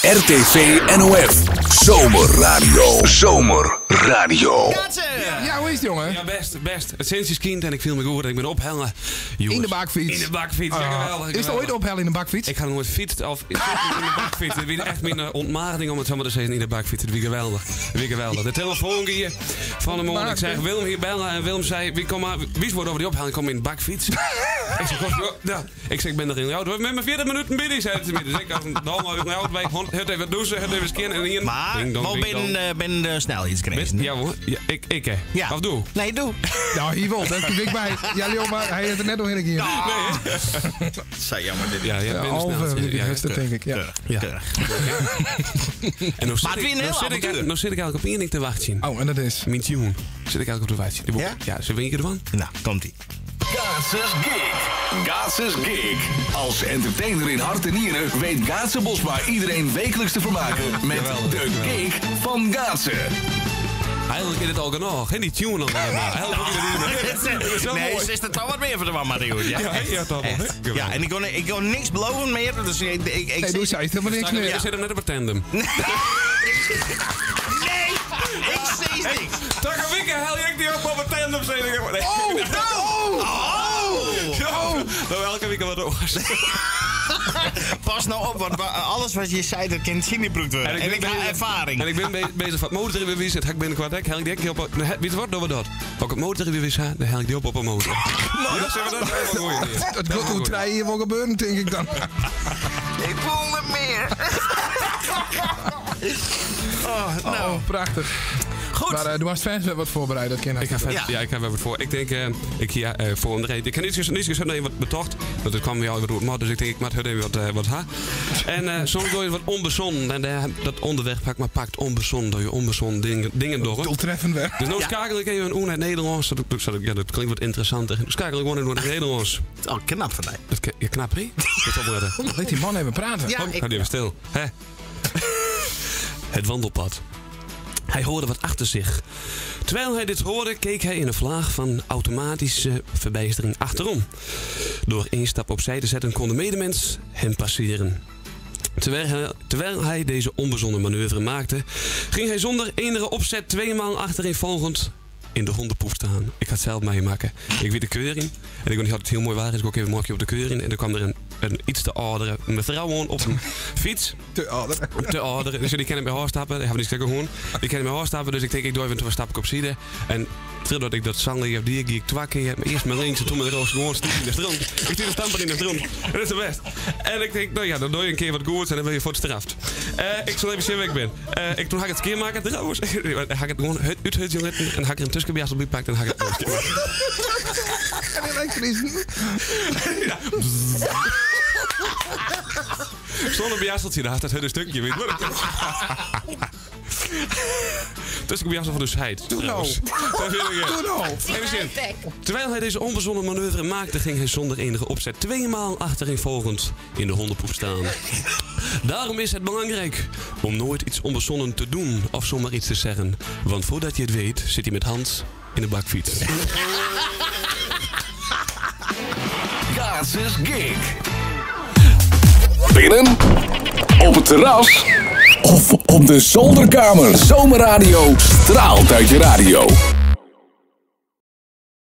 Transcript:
RTV NOF. Zomerradio. Zomerradio. Ja, hoe is het, jongen? Ja, best, best. Het sinds is kind en ik viel me goed en ik ben ophellen. Jongens, In de bakfiets. In de bakfiets, ja, Ah. geweldig. Is het geweldig. ooit ophellen in de bakfiets? Ik ga nog nooit fietsen of in de bakfiets. Het is echt mijn ontmaagding om het zo maar te zeggen in de bakfiets. Het is geweldig. Het is geweldig. De telefoon ging van de morgen. Ik zei Willem hier bellen en Willem zei wie kom maar wie wordt over die ophaling kom in de bakfiets. ik zeg "God, joh, ja. Ik zeg ik ben er in de auto. Met mijn 40 minuten binnen zei het te midden. Dus ik als een dame uit de auto bij het even douchen, het even skin en hier. Maar, Ding dong, wel ding dong. binnen, binnen de snelheidsgrens. Ja hoor, ja, ik hè. Ja. Of doe. Nee, doe. Nou, hier wel. Dat ik bij. Ja, Leon, maar hij heeft er net nog in een keer. Nee. Zij jammer dit. Ja, ja, Ja, binnen halve snelheid. Ja, ja. is dat denk ik. Ja. Ja. Keurig. En nou zit Maar het ik, weer een nou heel zit ik, avontuur. nou zit ik eigenlijk op één ding te wachten. Oh, en dat is. Mijn tune. Zit ik eigenlijk op te wachten. Die Ja? Ja, ze winken ervan. Nou, komt-ie. Gaatses Gig. Gaatses Gig. Als entertainer in hart en nieren weet Gaatse Bosma iedereen wekelijks te vermaken met Geweldig, de geweldig. Gig van Gaatse. Eigenlijk is het al genoeg. Geen die tune al maar. Eigenlijk ook niet. Dat is zo Nee, mooi. ze is er toch wat meer voor de Mario. Ja, Ja, ja, toch wel, hè? Echt. Ja, en ik kon niks beloven meer. Dus ik Nee, doe zij helemaal niks meer. Ik zit hem net op het tandem. Nee, ik zie niks. Takke Wikke, haal ik die ook op het tandem? Zei ik. Nee. Oh, oh, Oh! Nou, elke week wat oors. Pas nou op, want alles wat je zei, dat kan zien worden. En ik heb ervaring. En ik ben bezig van het motorrijbewijs. Het hak binnenkort. Ik haal ik die ook op. Weet je wat doen we dat? Pak het motorrijbewijs ha, dan haal ik die op op een motor. Ja, zeg maar, dat is wel een goeie. Het gaat hoe trein hier wel gebeuren, denk ik dan. Ik voel het meer. Oh, nou. Oh, prachtig. Goed. Maar du was fans wel wat voorbereid, dat ken Ik ga Ja. ja. ik heb wel wat voor. Ik denk, ik hier voor een reet. Ik kan niet zo even wat betocht, want het kwam weer door het mat, dus ik denk, ik maak het even wat ha. En soms doe je wat onbezonnen en dat onderweg pak maar pakt onbezonnen, door je onbezonnen dingen door. Doeltreffend weer. Dus nu schakel ik even een oen uit Nederlands. Dat klinkt wat interessanter. Dus schakel ik gewoon in het Nederlands. Oh, knap van mij. Dat ja, knap, hè? Dat is opletten. Laat die man even praten. Ja, Oh, die even stil. Hè? Het wandelpad. Hij hoorde wat achter zich. Terwijl hij dit hoorde, keek hij in een vlaag van automatische verbijstering achterom. Door één stap opzij te zetten, kon de medemens hem passeren. Terwijl hij deze onbezonnen manoeuvre maakte, ging hij zonder enige opzet tweemaal achtereenvolgend in de hondenpoep staan. Ik had het zelf meemaken. Ik weet de keuring. En ik weet niet of het heel mooi waar is. Ik ook even een op de keuring. En er kwam er een iets te oudere mevrouw op een fiets. Te ouder. Te ouder. Dus die kennen bij haar stappen. Die hebben niet gewoon. Die kennen bij haar stappen. Dus ik denk, ik doe even twee stappen op zijde. En terwijl ik dat zang heb, die ik twee keer. Maar eerst mijn links en toen mijn roos gewoon stiek in de strand. Ik zie de stampen in de strand. En dat is de best. En ik denk, nou ja, dan doe je een keer wat goeds en dan ben je voor het straft. Ik zal even zien wie ik ben. Ik toen ga ik het keer maken trouwens. Ga ik het gewoon uit het jongen en ga ik er een tussenbias op pakt en ga ik het nog een keer maken. En elektrische. Ja. Zonder biasseltje, daar had dat hele stukje. Weet je. Tussenbiassel van de scheid. Doe nou. Dat vind ik, Doe nou. Even zien. Terwijl hij deze onbezonnen manoeuvre maakte, ging hij zonder enige opzet tweemaal achtereenvolgend in de hondenpoep staan. Daarom is het belangrijk om nooit iets onbezonnen te doen of zomaar iets te zeggen. Want voordat je het weet, zit hij met Hans in de bakfiets. Gaatses Gig. Binnen, op het terras of op de zolderkamer. Zomerradio straalt uit je radio.